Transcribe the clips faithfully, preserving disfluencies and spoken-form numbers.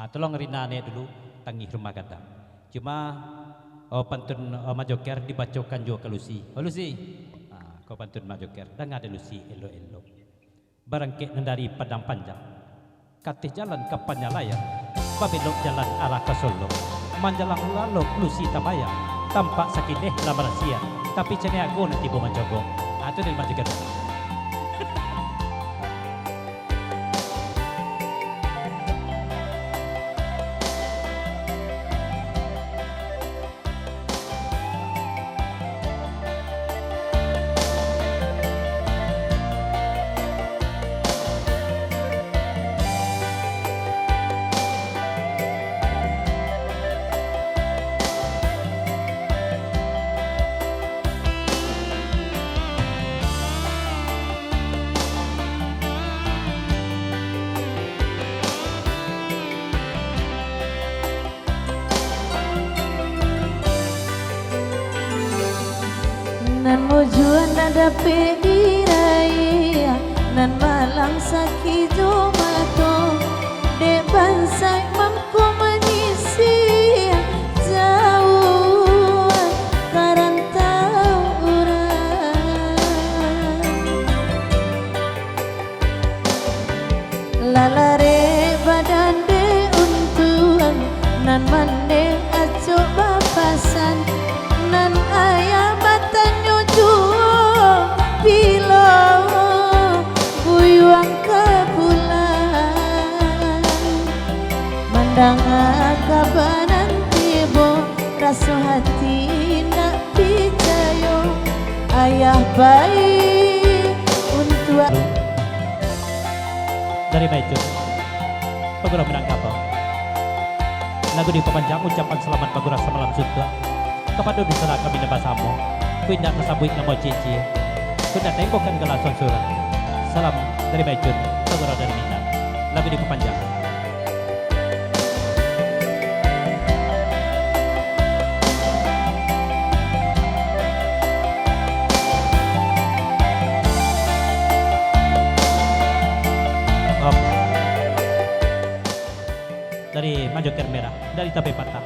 Ah, tolong rina naiak dulu, tangih rumah gadang. Cuma, oh, pantun, oh, Mak Joker dibacokan juo ka Lucy. Oh, Lucy. Ah, ko pantun Mak Joker, danga dek Lucy elok-elok. Barangkek nan dari Padang Panjang, kateh jalan ka Panyalayan, babelok jalan arah ka Solok, manjalang lalok Lucy tabayang, tampak sakileh lah marasian, tapi caniak ko nan tibo mancogok. Ah, tu dari Mak Joker. Nan mujua nak dapek diraih, nan malang sakik jo mato, dek bansaik mangko manyisiah, jauah ka rantau urang. Lah larek badan dek untuang, nan mandeh acok bapasan, nan ayah batanyo juo, bilo buyuang ka pulang. Mandanga kaba nan tibo, raso hati indak picayo, ayah pai untuak. Dari Baitu, Pagurau Minangkabau. Lagu dipapanjang ucapan salamat bagurau samalam suntuak kapado dunsanak kami nan basamo. Ku indak tasabuik namo ciek-ciek, ku indak taimbokan gala surang-surang. Salam dari Baicun, Pagurau dari Minang. Lagu dipapanjang. Om. Dari Mak Joker Merah, dari Tapeh Patah.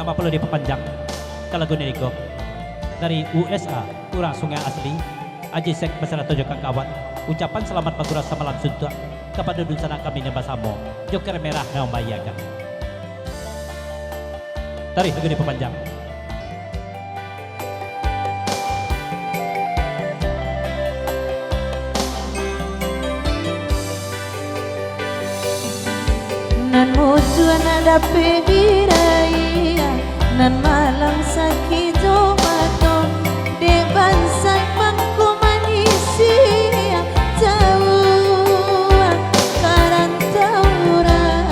Tanpa paralu dipapanjang, ka lagu nan iko, dari U S A, urang Sungai Asli, Aji Sek basarato jo kawan-kawan, ucapan salamat bagurau samalam suntuak kapado dunsanak kami nan basamo, Joker Merah nan mambayakan. Taruih lagu dipapanjang. Nan mujua nak dapek diraih, nan malang sakik jo mato, dek bansaik mangko manyisiah, jauah ka rantau urang.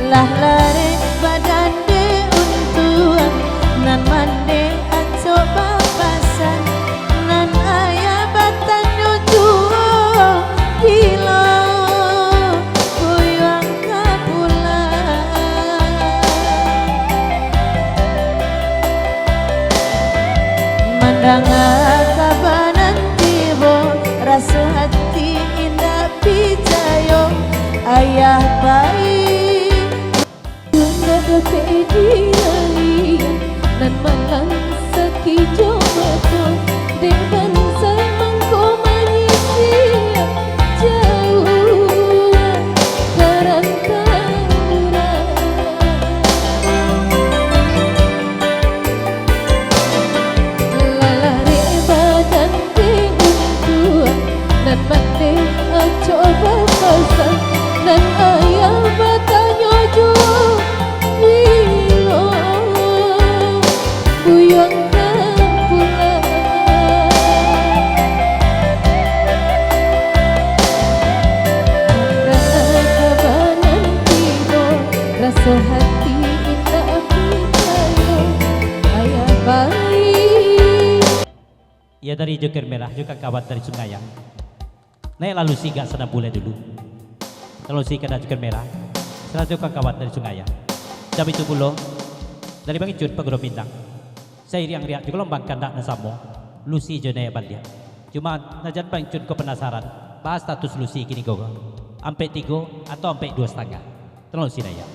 Lah larek badan dek untuang, nan mandeh acok bapasan, nan ayah batanyo juo, bilo buyuang ka pulang. Mandanga kaba nan tibo, raso hati indak picayo, ayah pai. Nan dapek diraih, nan malang sakik jo mato, dek bansaik mangko manyisiah, jauah ka rantau urang. Lah larek badan dek untuang, nan mandeh acok bapasan, nan ayah batanyo juo, bilo buyuang ka pulang. Karano kaba nan tibo, raso hati indak picayo, ayah pai. Iyo, dari Joker Merah, jo kawan dari Sungai Ayam. Naiaklah Lucy ka Sanabulai dulu. Kalau Lucy ka Joker Merah, sarato jo kawan dari Sungai Ayam. Jan baitu pulo, dari Bang Icut, Pagurau Bintang. Sairiang riak jo galombang kandak nan samo, Lucy jo Naya baliak. Cuma, nan jan Bang Cun ko panasaran, baa status Lucy kini ko, ampek tigo atau ampek duo satangah? Tolong Lucy Naya.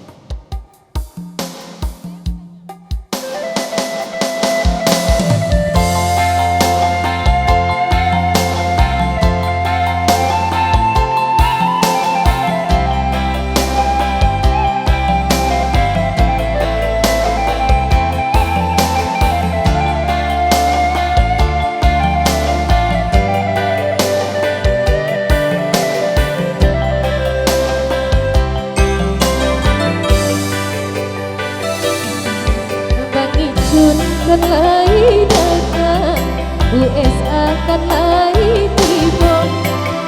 Bang Icun kan lai datang, U S A kan lai tibo.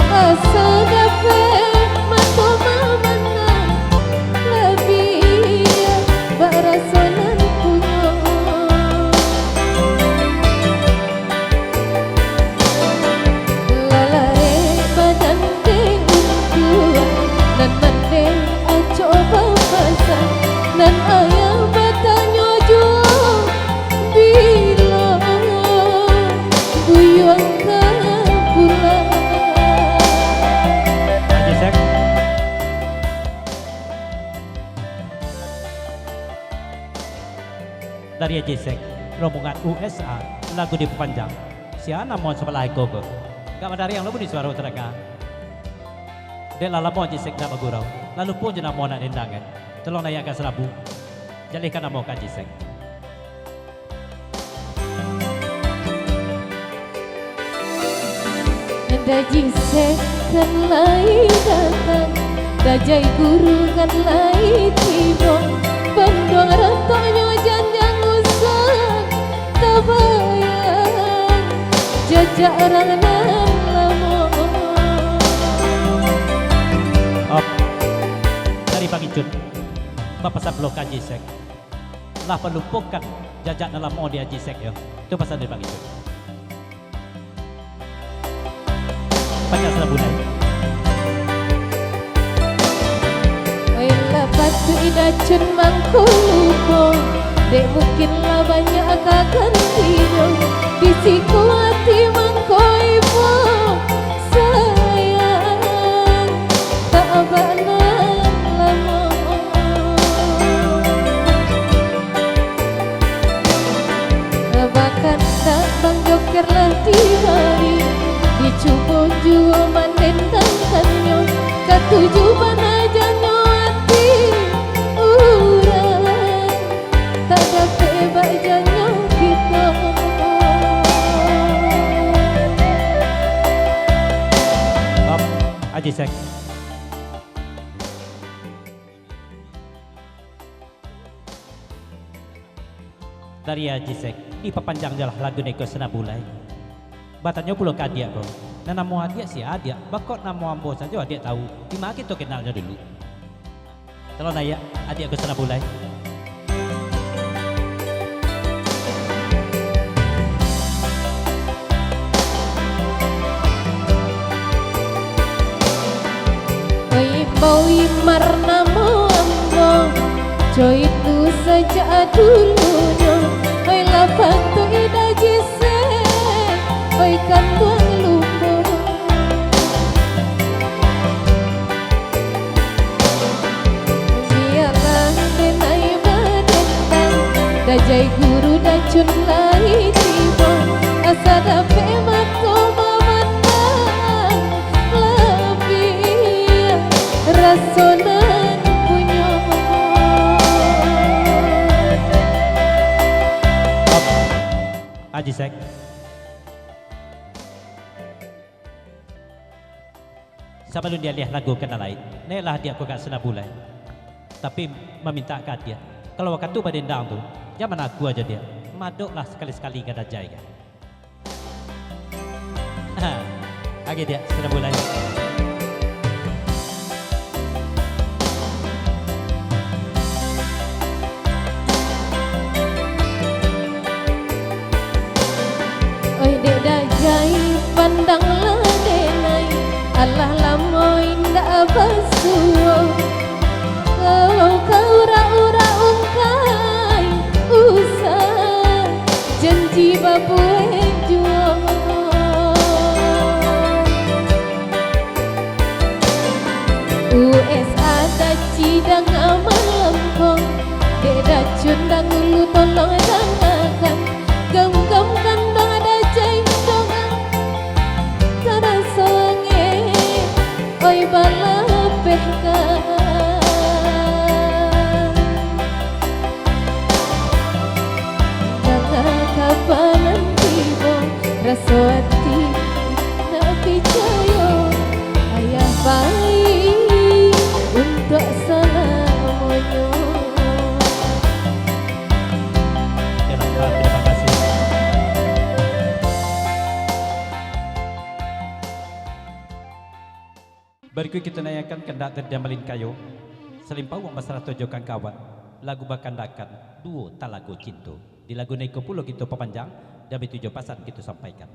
Asa dapek mato mamandang, labiah bak raso nan punyo. Lalai badan dek untuak, nan mandeh acok bapasan, nan ayah batanyo juo, bilo buyuang ka pulang. Haji Sek. Dari Haji Sek, rombongan U S A, lagu dipapanjang. Sia namo sabalah iko ko? Gak madariang lo bunyi suaro tadanga. Dek lah lamo Haji Sek ndak bagurau, lah lupo jo namo nak dendang kan. Tolong naiakkan salabu. Jalehkan namo ka Haji Sek. Daji Sek kan lai datang, Dajai Guru kan lai tibo, banduang ratoknyo janjang usang, tabayang jajak urang nan lamo. Op. Dari Bang Icut, bapasan pulo ka Haji Sek. Lah palupokan jajak nan lamo di Haji Sek yo. Tu pasan dari Bang Icut. Panjang salabu lai. Oi, lah patuik Ida Cun mangko lupo, dek mungkin lah banyak ka gantinyo. Di siko ati mangko ibo, sayang, tak bak nan lamo. Bakandak Bang Joker lah dibari, dicubo juo mandendangkannyo, katuju bana janyo ati urang, tak dapek bak janyo kito. Bab Haji Sek. Dari Haji Sek, dipapanjang jolah lagu niko Sanabulai. Batanyo pulo ka adiak ko, nan namo adiak sia adiak, baa kok namo ambo sajo adiak tahu, dima kito kenalnyo dulu. Tolong naiak, adiak ko Sanabulai. Oi, Bau Imar namo ambo, co itu sajak dulunyo. Oi, lah patuik Ida Jisek, oi, kanduang lupo. Bialah denai badendang, Dajai Guru Dacun lai tibo, asa dapek mato mamandang, labiah raso nan punyo. Haji Sek. Sabalun dialiah lagu ka nan lain, naiaklah adiak ko ka Sanabulai. Tapi, mamintak ka adiak, kalau wakatu badendang tu, jan manaku ajo diak, madoklah sakali-sakali ka Dajai ka. Ha, agiah diak, Sanabulai. Oi, dek Dajai, pandanglah denai, alah lamo indak basuo. Kalau ka urak-urak ungkai, usah Janji babuek juo. U S A daci danga malempong, dek racun dahulu tolong dangakan, gamgam kandang dacai dongan, taraso angin, oi balapehkan. Danga kaba nan tibo, raso ati nak picayo, ayah pai untuak salamonyo. Terima kasih. Barikuik kito nayakan kandak dari Damalin Kayo, Salimpauang basarato jo kawan-kawan, lagu bakandakan Duo Talago Cinto. Di lagu nan iko pulo kito papanjang, dan baitu jo pasan kito sampaikan.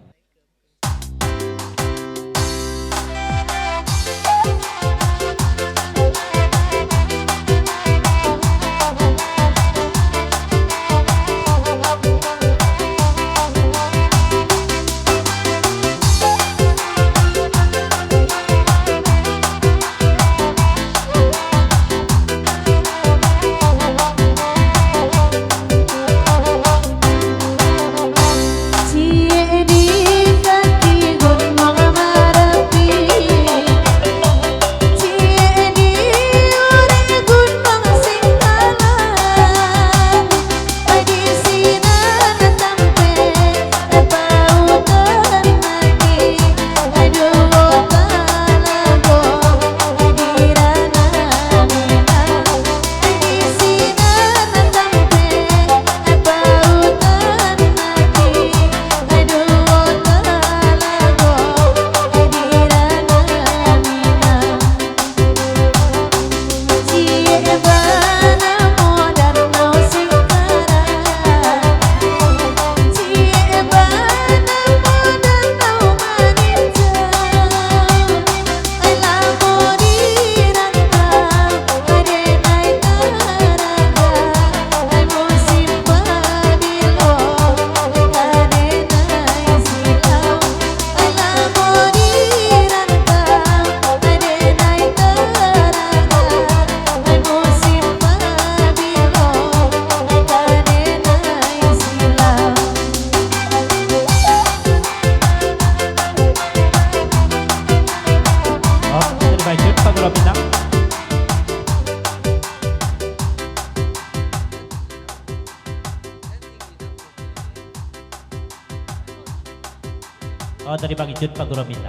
Oh, dari Bang Ijun Paguramita.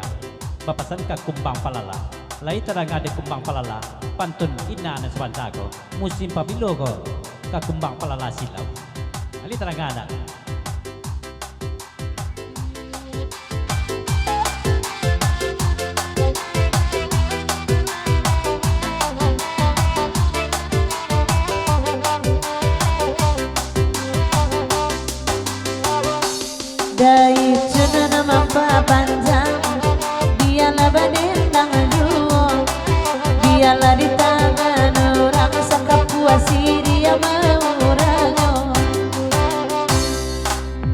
Bapasan ka Kumbang Palala. Lai tadanga dek Kumbang Palala, pantun Ina nan sabanta ko, musim pabilo ko ka Kumbang Palala silau. Lai tadanga dak? Dai cun nan mampapanjang, bialah badendang juo, bialah di tangan urang sakapuas diri amau uranyo.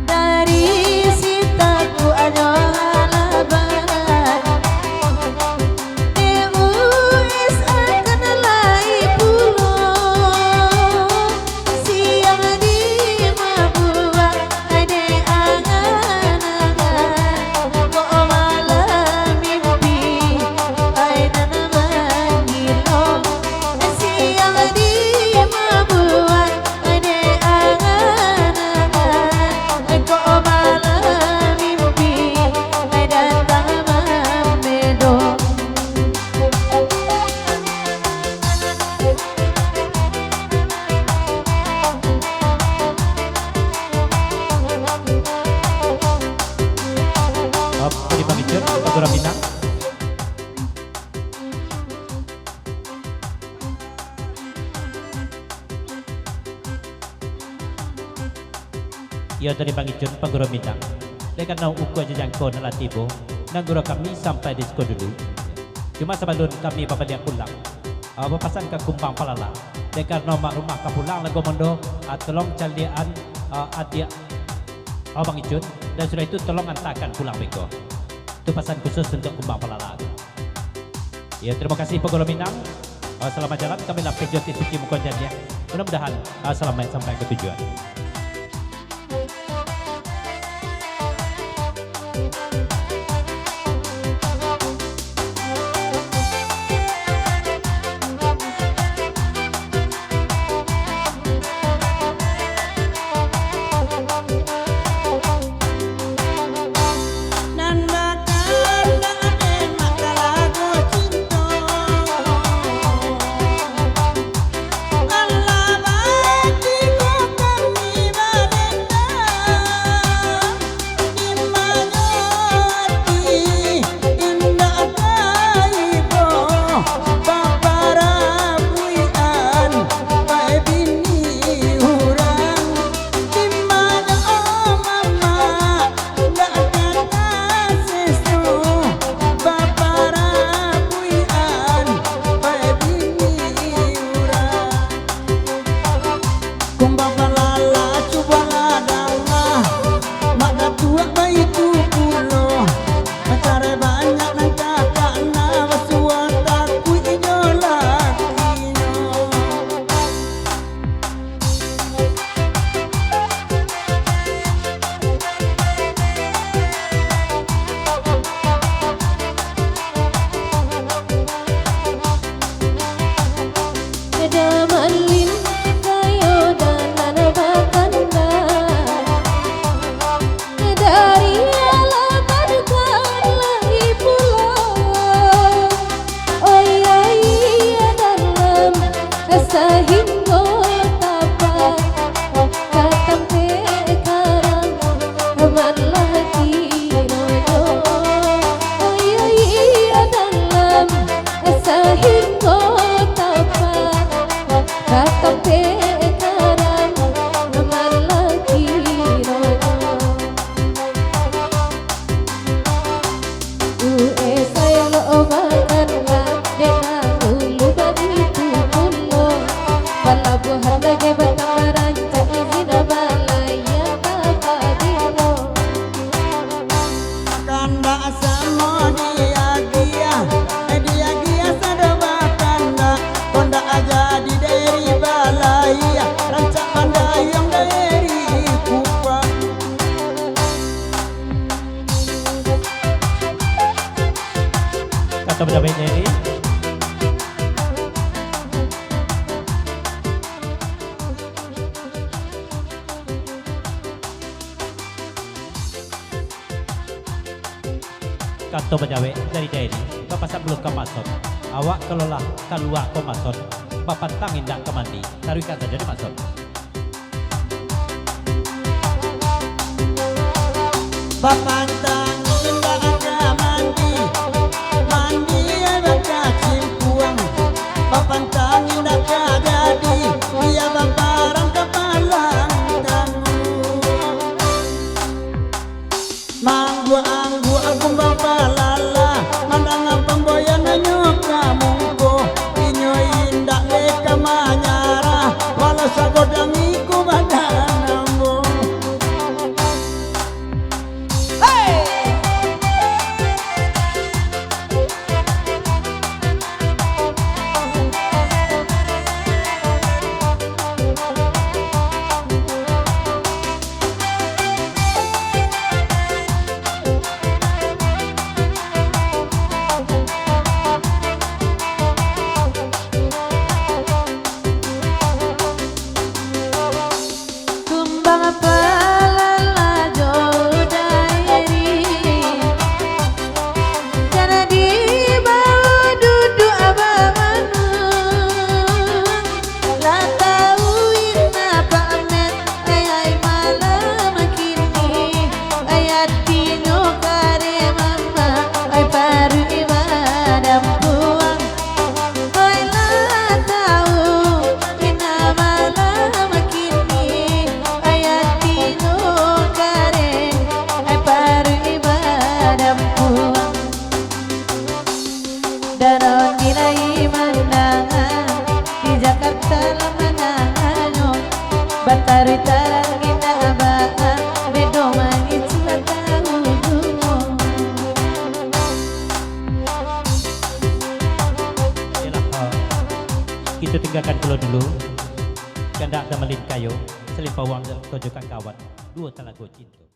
Dari si takuaknyo halaban, dek U S A kan lai pulo. Siang di mabuak, ai dek angan-angan, kok malam mimpi, ai nan manggilo. Siang di mabuak, ai dek angan-angan, kok malam mimpi, ai datang mambedo. Apa di Bang Ijun, Paguramita? Iyo tadi Bang Ijun, Paguramita. Dek karano ukua jo jangko nan lah tibo, nan guru kami sampai di siko dulu. Cuma sabalun kami babaliak pulang, ah, bapasan ka Kumbang Palala. Dek karano mak rumah ka pulang lai ko mondo, ah, tolong caliakan, ah, adiak Abang Icun, dan sudah itu tolong antakan pulang beko. Itu pasan khusus untuk Kumbang Palala tu. Ya, terima kasih Pogolo Minang. Ah, selamat jalan, kami lapeh jo ti suci muko janiah. Mudah-mudahan, ah, selamat sampai ke tujuan. Nan bakandak dek mak talago cinto. Alah batigo kami balenda. Di manyo ati indak taibo, baparabuikan bae bini urang. Di manyo mamak indak ka taseso, baparabuikan bae bini urang. Kumbang Palala, cubolah danga, mak datuak baitu pulo. Pacarai banyak nan kakak, nan basuo takuik jo lakinyo. Damalin kayo danan bakandak, dari alamat kan lai pulo. Oi, oi, dalam sahinggo tapak. Ka tampek karang, aman lah kiro nyo. Oi, oi, dalam sahinggo tapak. Ka tampek karang, aman lah kiro nyo. Ue sayo lo makan lah, dek nang ulu baitu pulo. Palabuahan dagai batang rancak, izin balayia tapadiro. Kandak samo diagiah, eh, diagiah sado bakandak, kondak jadi dari balayia, rancak pandayuang dari kupang. Kato bajawek Dairi. Kato bajawek dari Dairi, bapasan bulu ka Mason. Awak kalau lah kalua ko Mason, bapantang indak ka mandi, taruihkan sajo di Mason. Bapantang indak ka mandi, mandi ai bakacimpuang. Bapantang indak ka jadi, bia baparang ka palang tamu. Maangguak-angguak Kumbang Palala, mandanga pamboyannyo ka mungko. Inyo indak deka manyarah, walau sagodang iko badan ambo. Hei! Kito tinggakan pulo dulu. Kandak tamalin kayo, salimpawang tojo ka kawan, duo talago cinto.